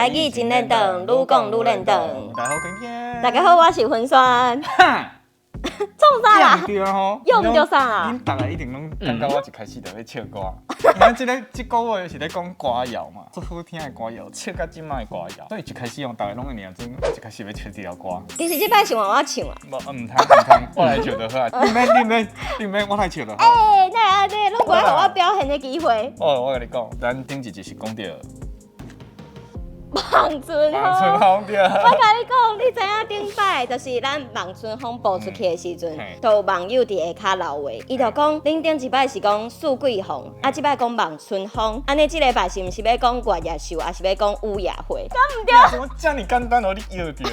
台語真輪轉，愈講愈輪轉。大家好，今天大家好，我是雲萱。哈，創啥啦？對啊吼，用毋著啥啊？恁逐家一定攏感覺我一開始就咧唱歌。咱這個這個月是咧講歌謠嘛，足好聽的歌謠，唱甲這擺的歌謠，所以一開始用逐家攏會認準，我一開始欲唱這條歌。其實這擺是換我唱啊。無，毋通毋通，我來唱就好啊。你免你免你免，我來唱就好。欸，哪會按呢？攏無愛予我表現的機會。哦，我共你講，咱頂一集是講著望春望春風。風對。我共你講，你知影頂擺就是咱望春風播出去的時陣，就有網友佇下跤留話，伊就講，恁頂一擺是講四季風，啊，這擺講望春風，按呢這禮拜是毋是欲講月夜愁，抑是欲講雨夜花？敢毋對？怎麼遮爾簡單，予你搖著？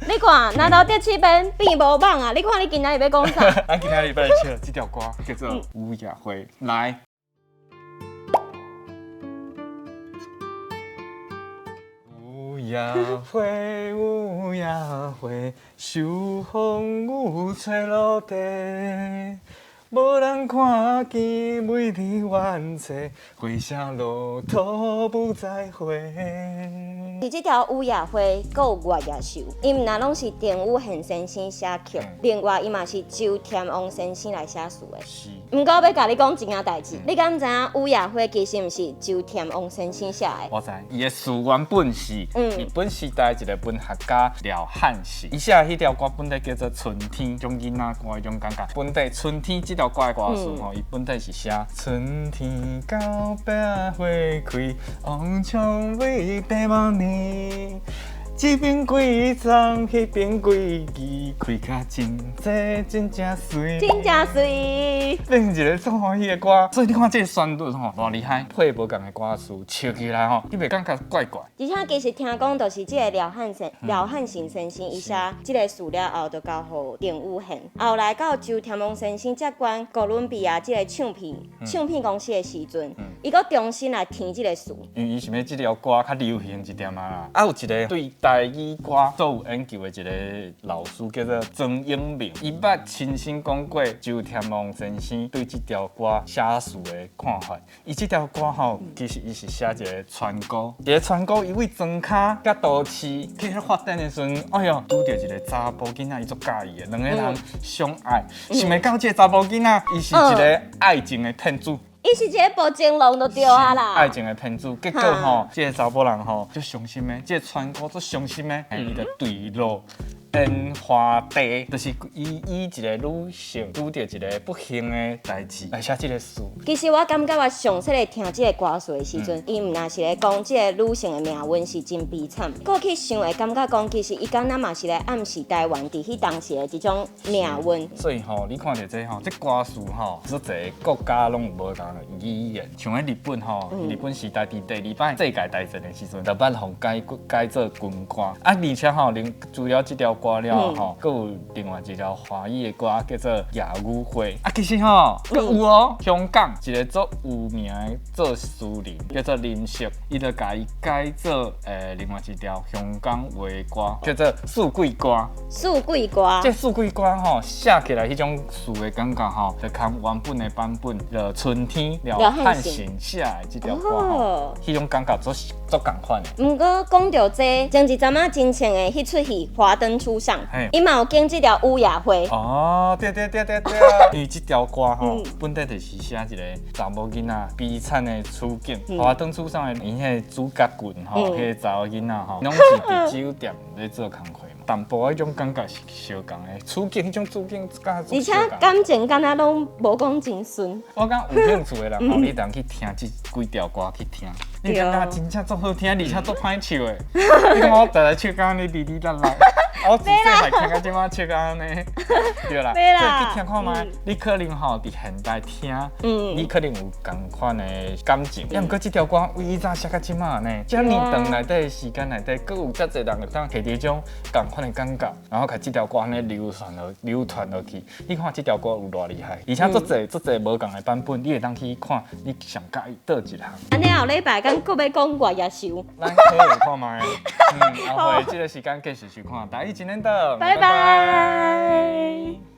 你看，難道得七遍變無網啊？你看你今仔日欲講啥？咱今仔日欲來唱這條歌，叫做《雨夜花》，來。雨夜花，雨夜花，受風雨吹落地，無人看見美麗原冊，花謝落土不再回。是這條雨夜花，閣有月夜愁，伊毋但攏是鄧雨賢先生寫曲，另外伊嘛是周添旺先生來寫詞的。是。毋過欲共你講一件代誌，你敢知影雨夜花其實毋是周添旺先生寫的？我知，伊的詞原本是日本時代一個文學家廖漢信，伊寫的彼條歌本底叫做《春天》，種囡仔歌彼種感覺。本底《春天》這條歌的歌詞吼，伊本底是寫春天到百花開，黃薔薇白毛年。這邊幾丛，彼邊幾枝，開甲真濟，真正媠。真正媠。變一個足歡喜的歌，所以你看這個旋律吼，偌厲害，配無仝的歌詞，唱起來吼，你袂感覺怪怪。而且其實聽講，就是這個廖漢信先生，伊寫這個詞了後，就交予鄧雨賢。後來到周添旺先生接管哥倫比亞這個唱片公司的時陣，伊閣重新來填這個詞。因為伊想欲這條歌較流行一點仔啦。啊，有一個對台語歌做有研究的一個老師叫做曾永明，伊捌親身講過周添旺先生對這條歌寫詞的看法。伊這條歌吼，其實伊是寫一個村姑，一個村姑伊為莊跤佮都市去彼發展的時陣，哎喲，拄著一個查埔囡仔，伊足佮意的，兩個人相愛，想袂到這個查埔囡仔，伊是一個愛情的騙子。伊是一个薄情郎就對啊啦。愛情的騙子，結果吼，這個查某人吼足傷心的，這個村姑足傷心的，伊就墜落煙花地，就是伊以一個女性拄著一個不幸的代誌來寫這個詞。其實我感覺我上細个聽這個歌詞的時陣，伊毋但是咧講這個女性的命運是真悲慘，閣去想會感覺講，其實伊敢若嘛是咧暗示台灣佇彼當時的這種命運。所以吼，你看著這吼，這歌詞吼，足濟國家攏有無仝的語言，像彼日本吼，日本時代佇第二擺世界大戰的時陣，就捌予改改做軍歌。啊，而且吼，另除了這條歌了後，閣有另外一條華語的歌叫做《夜雨花》。啊，其實吼，閣有哦，香港一個足有名的作詞人叫做林夕，伊就共伊改做另外一條香港話歌，叫做《四季歌》。四季歌。這四季歌吼，寫起來彼種詞的感覺吼，就佮原本的版本，就春天廖漢信寫的這條歌吼，彼種感覺足足仝款的。毋過講著這，前一陣仔真穿的彼齣戲《華燈初上》，伊嘛有揀這條雨夜花。哦，對對對對對，因為這條歌吼，本底就是寫一個查某囡仔悲慘的處境。華燈初上的𪜶彼個主角群吼，彼個查某囡仔吼，攏是佇酒店咧做工課嘛。淡薄彼種感覺是相仝的，處境彼種處境，而且感情敢若攏無講真順。我感覺有興趣的人吼，你通去聽這幾條歌去聽，你感覺真正足好聽，而且足歹唱的。你感覺我逐日唱甲按呢哩哩啦啦，我自細漢聽到這擺唱甲按呢，對啦。所以去聽看覓，你可能吼佇現代聽，你可能有仝款的感情。啊，毋過這條歌為以早寫到這擺呢，遮爾長內底的時間內底，閣有遮濟人會當摕著這種仝款的感覺，然後共這條歌按呢流傳落流傳落去。你看這條歌有偌厲害，而且足濟足濟無仝的版本，你會當去看，你上佮意佗一項。按呢後禮拜敢閣欲講月夜愁？咱考慮看覓。後回這個時間繼續收看，台語真輪轉，拜拜。